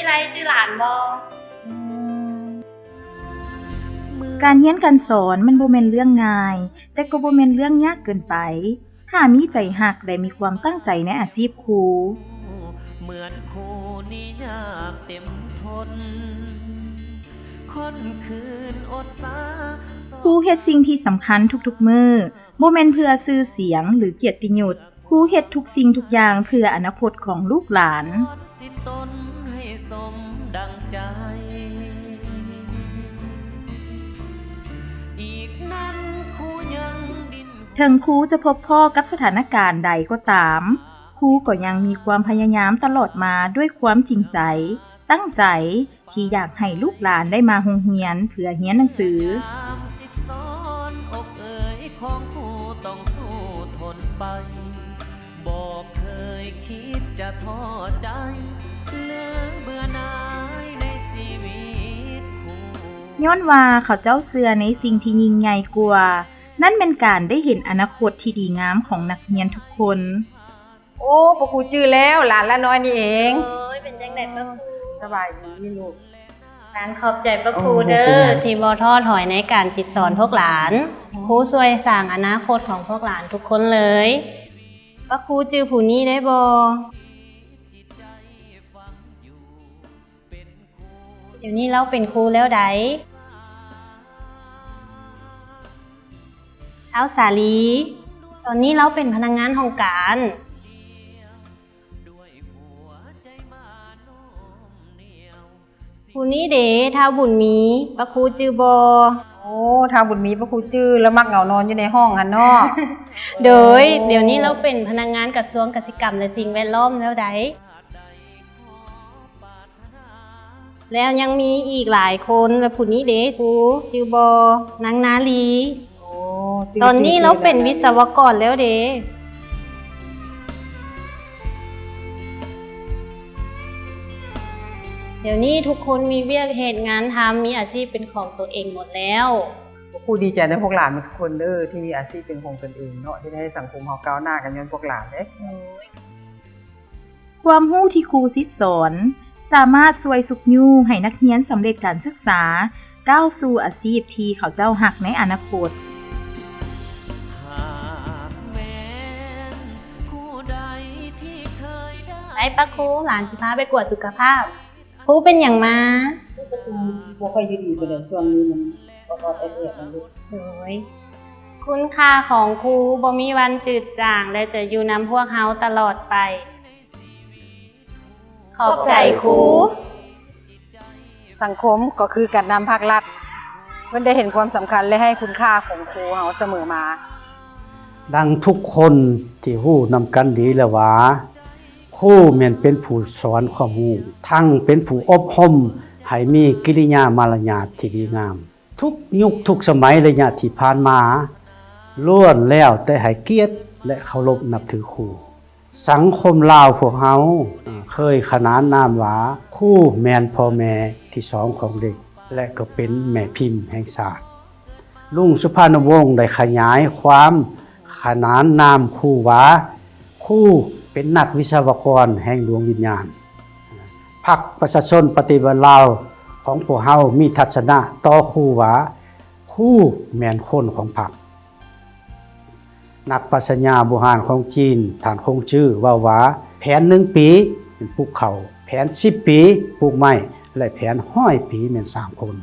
ໄລ ຈື່ຫຼານບໍ່? ການຮຽນການສອນມັນບໍ່ແມ່ນເລື່ອງງ່າຍ, ແຕ່ກໍບໍ່ແມ່ນເລື່ອງຍາກເກີນໄປ. ຖ້າມີໃຈຮັກ ແລະ ມີຄວາມຕັ້ງໃຈໃນອາຊີບຄູ. ເໝືອນຄູນີ້ຍາກເຕັມທົນ, ຂ້ອນຄືນອົດສາ. ຄູເຮັດສິ່ງທີ່ສຳຄັນທຸກໆມື້, ບໍ່ແມ່ນເພື່ອຊື່ສຽງ ຫຼື ກຽດຕິຍົດ. ຄູເຮັດທຸກສິ່ງທຸກຢ່າງເພື່ອອະນາຄົດຂອງລູກຫຼານ. ສິດຕົນໃຫ້ສົມດັ່ງໃຈ, ອີກນັ້ນຄູຍັງດີ້ນ ເຖິງຄູຈະພົບພໍ້ກັບສະຖານະການໃດກໍຕາມ, ຄູກໍຍັງມີຄວາມພະຍາຍາມຕະຫຼອດມາດ້ວຍຄວາມຈິງໃຈ, ຕັ້ງໃຈ ທີ່ຢາກໃຫ້ລູກຫຼານໄດ້ມາໂຮງຮຽນເພື່ອຮຽນໜັງສື. ຍາມສິດສອນ ອົກເອີຍຂອງຄູຕ້ອງສູ້ທົນໄປ, ບໍ່ເຄີຍຄິດຈະທໍ້ໃຈ ຫຼື ເບື່ອໜ່າຍໃນຊີວິດຄູ. ຍ້ອນວ່າເຂົາເຈົ້າເຊື່ອໃນສິ່ງທີ່ຍິ່ງໃຫຍ່ກວ່າ, ນັ້ນແມ່ນການໄດ້ເຫັນອະນາຄົດທີ່ດີງາມຂອງນັກຮຽນທຸກຄົນ. ໂອ້ ພະຄູຈື່ແລ້ວ, ຫຼານລານ້ອຍນີ້ເອງ. ໂອ້ຍ ເປັນຈັ່ງໃດພະຄູ? ສະບາຍດີລູກ. ຫຼານຂອບໃຈພະຄູເດີ ໂອ້ ບໍ່ເປັນຫຍັງ ທີ່ບໍ່ທໍ້ຖອຍໃນການສິດສອນພວກຫຼານ. ອືມ ຄູຊ່ວຍສ້າງອະນາຄົດຂອງພວກຫຼານທຸກຄົນເລີຍ. ພະຄູຈື່ຜູ້ນີ້ໄດ້ບໍ່? ດຽວນີ້ລາວເປັນຄູແລ້ວໃດ໋. ທ້າວສາລີ, ຕອນນີ້ລາວເປັນພະນັກງານຫ້ອງການ. ຜູ້ນີ້ເດ ທ້າວບຸນມີ, ພະຄູຈື່ບໍ່? ໂອ້ ທ້າວບຸນມີ ພະຄູຈື່, ລາວມັກເຫງົານອນຢູ່ໃນຫ້ອງຫັ້ນເນາະ. ໂດຍ ໂອ້ ດຽວນີ້ລາວເປັນພະນັກງານກະຊວງກະສິກຳ ແລະ ສິ່ງແວດລ້ອມແລ້ວໃດ໋. ແລ້ວຍັງມີອີກຫຼາຍຄົນ, ແລະ ຜູ້ນີ້ເດ ຄູຈື່ບໍ່? ນາງນາລີ. ໂອ້ ຈື່ ຕອນນີ້ລາວເປັນ ຊື່ນາງນາລີ ວິສະວະກອນແລ້ວເດ. ດຽວນີ້ທຸກຄົນມີວຽກເຮັດງານທຳ, ມີອາຊີບເປັນຂອງຕົວເອງໝົດແລ້ວ. ພວກຄູດີໃຈນຳພວກຫຼານໝົດທຸກຄົນເດີ ທີ່ມີອາຊີບເປັນຂອງຕົນເອງເນາະ, ເຮັດໃຫ້ສັງຄົມເຮົາກ້າວໜ້າກັນຍ້ອນພວກຫຼານເດ້. ໂດຍ. ຄວາມຮູ້ທີ່ຄູສິດສອນ ສາມາດຊ່ວຍຊຸກຍູ້ໃຫ້ນັກຮຽນສຳເລັດການສຶກສາ, ກ້າວສູ່ອາຊີບທີ່ເຂົາເຈົ້າຮັກໃນອະນາຄົດ. ຫາກແມ່ນຜູ້ໃດທີ່ເຄີຍໄດ້ ໄປປະຄູ, ຫຼານຊິພາໄປກວດສຸຂະພາບ. ຄູເປັນຫຍັງມາ? ບໍ່ຄ່ອຍຢູ່ດີປານໃດ, ຊ່ວງນີ້ມັນອອດໆແອດໆ ນະລູກ. ໂດຍ. ຄຸນຄ່າຂອງຄູບໍ່ມີວັນຈືດຈາງ ແລະ ຈະຢູ່ນຳພວກເຮົາຕະຫຼອດໄປ. ຂອບໃຈຄູ. ສັງຄົມກໍຄືການນຳພາກລັດ, ເພິ່ນໄດ້ເຫັນຄວາມສຳຄັນ ແລະ ໃຫ້ຄຸນຄ່າຂອງຄູເຮົາສະເໝີມາ. ດັ່ງທຸກຄົນທີ່ຮູ້ນຳກັນດີແລ້ວວ່າ, ຄູແມ່ນເປັນຜູ້ສອນຄວາມຮູ້, ທັງເປັນຜູ້ອົບຮົມໃຫ້ມີກິລິຍາມາລະຍາດທີ່ດີງາມ. ທຸກຍຸກທຸກສະໄໝໄລຍະທີ່ຜ່ານມາ ລ້ວນແລ້ວແຕ່ໃຫ້ກຽດ ແລະ ເຄົາລົບນັບຖືຄູ. ສັງຄົມລາວພວກເຮົາເຄີຍຂະໜານນາມວ່າ ຄູແມ່ນພໍ່ແມ່ທີ່ສອງຂອງເດັກ ແລະ ກໍເປັນແມ່ພິມແຫ່ງຊາດ. ລຸງສຸພານຸວົງໄດ້ຂະຫຍາຍຄວາມຂະໜານນາມຄູວ່າ ຄູເປັນນັກວິສະວະກອນແຫ່ງດວງວິນຍານ. ພັກປະຊາຊົນປະຕິວັດລາວຂອງພວກເຮົາມີທັດສະນະຕໍ່ຄູວ່າ ຄູແມ່ນຄົນຂອງພັກ. ນັກປັດຊະຍາບູຮານຂອງຈີນ ທ່ານຄົງຈື່ ເວົ້າວ່າ ແຜນໜຶ່ງປີ ປູກເຂົ້າ, ແຜນສິບປີ ປູກໄມ້ ແລະ ແຜນຮ້ອຍປີ ແມ່ນສ້າງຄົນ.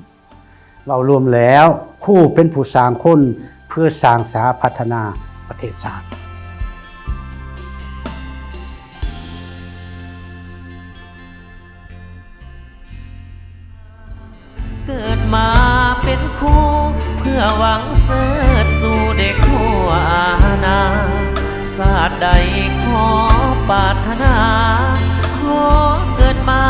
ເວົ້າລວມແລ້ວ, ຄູເປັນຜູ້ສ້າງຄົນ ເພື່ອສ້າງສາພັດທະນາປະເທດຊາດ. ເກີດມາເປັນຄູ ເພື່ອຫວັງເຊີດສູ່ເດັກທົ່ວອານາ, ຊາດໃດຂໍປາດຖະໜາ ຂໍເກີດມາ